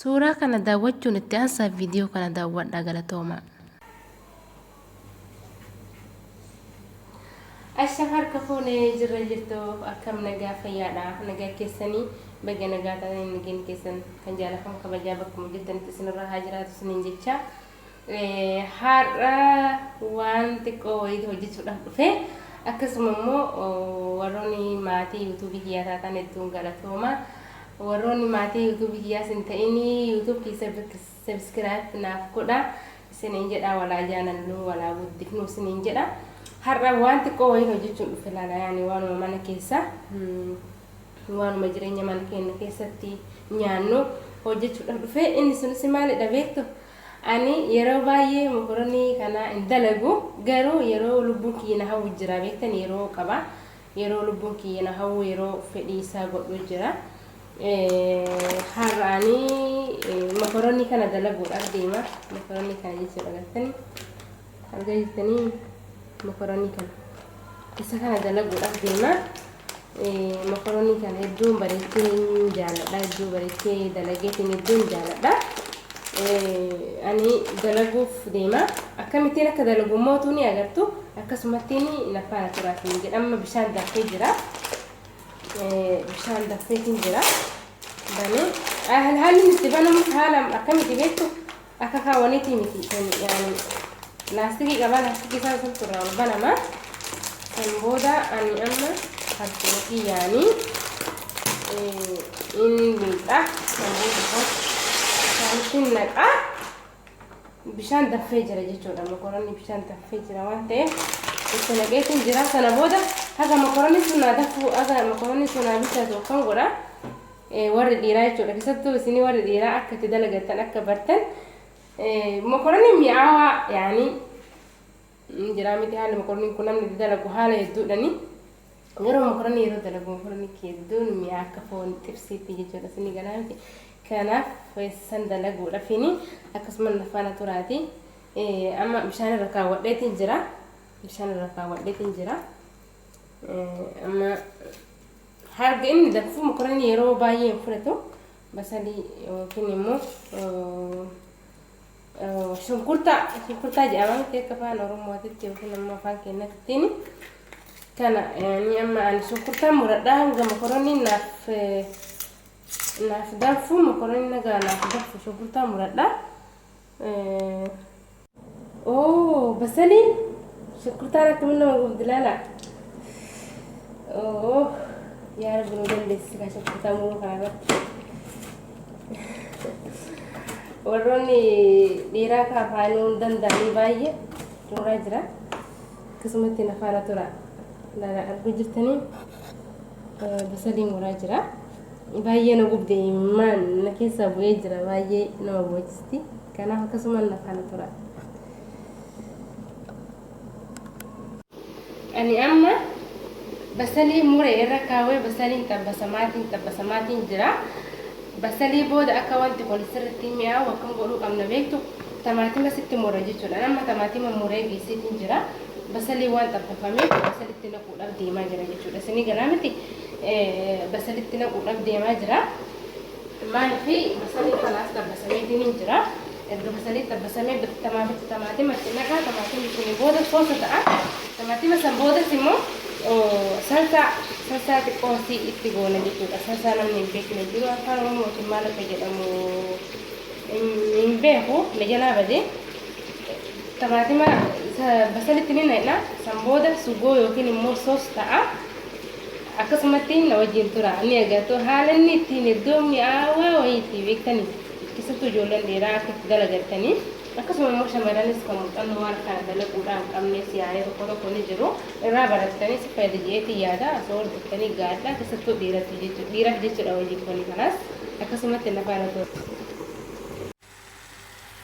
Suuraa kana daawwachuun itti aansaa viidiyoo kana daawwadhaa galatoomaa. Asham harka fuune jirra jirtu akkam nagaa fayyaadha nagaa keessanii baga nagaa taatanii nageenyi keessan kan jaalatamu kabajaa bakkuma jirtanitti isinirra haa jiraatu isiniin jecha har'a waan xiqqoo wayii hojjechuudhaaf dhufe akkasuma immoo warroonni maatii yuutuubii kiyyaa taatan hedduun galatooma warroonni maatii yuutuubii kiyyaas hin ta'in yuutuub keessa Subscribe naaf godha isiniin jedha walaa jaalannu walaa guddifnu isiniin jedha har'a waan xiqqoo wayiin hojjechuun dhufe laala yaani waanuma mana keessa waanuma jireenya mana keenya keessatti nyaannu hojjechuudhaaf dhufe inni sunis maalidha beektu ani yeroo baay'ee mokoronii kana hin dalagu garuu yeroo lubbuun kiyya na hawwu jira beektan yeroo qaba Yeroo lubbuun kiyya na hawwu yeroo fedhii isaa godhu jira. Har'a ani makaroonii kana dalaguudhaaf deema. Makaroonii kana jechuudha gartanii. Argaa jirtanii makaroonii kana. Isa kana dalaguudhaaf deema. Makaroonii kana hedduun bareechee jaaladha. Hedduu bareechee dalageetiin hedduun jaaladha. Ani dalaguuf deema. Akkamittiin akka dalagu mootuu ni agartu. Akkasumattiin na faana turaa isin jedha. Amma bishaan danfee jira. Bishaan danfeetiin jira. Banee haalli inni itti banamu haala akkamitti beektu akka kaawwaniitii miti. Yaani laastikii qaba laastikii isaa sun irraa ol banama. San booda ani amma harkuma kiyyaanii inni lixa. San booda bishaanitti naqa. Bishaan danfee jira jechuudha. Mokoronni bishaan danfee jira waan ta'eef itti naqeetiin jira. Sana booda haga mokoronni sun naa danfu haga mokoronni sun naa bilchaatu akkam godha. Warri dhiiraa jechuudha. Keessattuu isinii warri dhiiraa akka itti dalagattan akka bartan mokoronni mi'aawaa yaanii Jiraa miti haalli mokoroniin kun namni itti dalagu haala hedduudhani. Garuu mokoronii yeroo dalagu mokoronii hedduun mi'aa akka foon xibsiitti jechuudha isinii galaa miti. Kanaaf san dalaguudhaafini akkasuma na faana turaati. Amma bishaan irra kaawwadheetiin jira. Bishaan irra kaawwadheetiin jira. Amma harga inni danfuu mokoronii yeroo baay'ee hin fudhatu. Basalii yookiin immoo Shunkurtaa shunkurtaa jedhama miti akka afaan oromootitti yookiin immoo afaan keenyattiin kana ni amma ani shunkurtaa muradhaa hanga mokoroniin naaf naaf danfu mokoroniin nagaa naaf danfu shunkurtaa muradhaa. Oo basalii shunkurtaan akkamiin nama gubdi laala. Oo yaa rabbi nu dandeessisi kaa shunkurtaa muruu kana irratti. Warroonni dhiiraa ka afaanuu hin danda'anii baay'ee muraa jira. Akkasumatti na faana tura. Laala arguu jirtanii basalii muraa jira. Baay'ee na gubde imimmaan na keessaa bu'ee jira baay'ee nama boochisti. Kanaaf akkasuma na faana tura. Ani amma basalii mure irra kaawwee basaliin xabbasamaatiin xabbasamaatiin jira. Basalii booda akka wanti kun sirriitti mi'aawu akkam godhuu qabna beektu tamaatima sitti murra jechuudha. Amma tamaatima muree geesseetiin jira. Basalii waan xabbafameef basalitti naquudhaaf deemaa jira jechuudha. Isinii galaa miti basalitti naquudhaaf deemaa jira. Maaliif basalii kanaas xabbasameetiin hin jira. Erga basalii xabbasamee tamaatima itti naqaa tamaatimni suni booda soosa ta'a. Tamaatima san boodas immoo salsaa salsaa xiqqoo asii itti goona jechuudha. Salsaa namni hin beekne jiru afaan oromootiin maal akka jedhamu hin beeku na jalaa bade. Tamaatima basalitti ni naqna san booda sugoo yookiin immoo soos ta'a. Akkasumatti na wajjin tura ni agartu haala inni ittiin iddoo mi'aawaa wayiitti beektanii. Keessattuu ijoolleen dhiiraa akka itti dalagattanii akkasuma immoo shamarranis kan muuxannoo waan kana dalaguudhaan hin qabnes yaa'ee tokko tokko ni jiru irraa barattanii si fayyada je'eetiin yaada osoo hordoftanii gaadha keessattuu dhiiratti jechuudha dhiiraaf jechuudha hojiin kuni kanaas akkasumatti na faana tura.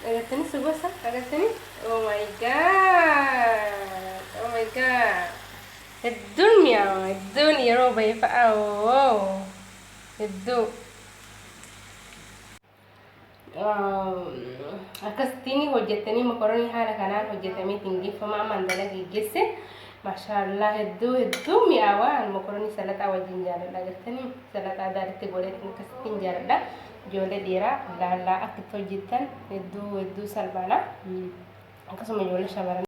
Agartanii sugosa agartanii oh my god oh my god hedduun mi'aawa hedduun yeroo bahe fa'a oh hedduu. Akkasittiin hojjettanii mokoronii haala kanaan hojjetameetiin geeffama amma an dalagee geesse maashaallaa hedduu hedduu mi'aawaa an mokoronii salaxaa wajjin jaaladha agartanii salaxaa daalitti godheetiin akkasittiin jaaladha Ijoollee dhiiraa laallaa akka itti hojjettan hedduu hedduu salphaadha. Akkasuma ijoollee shamarran.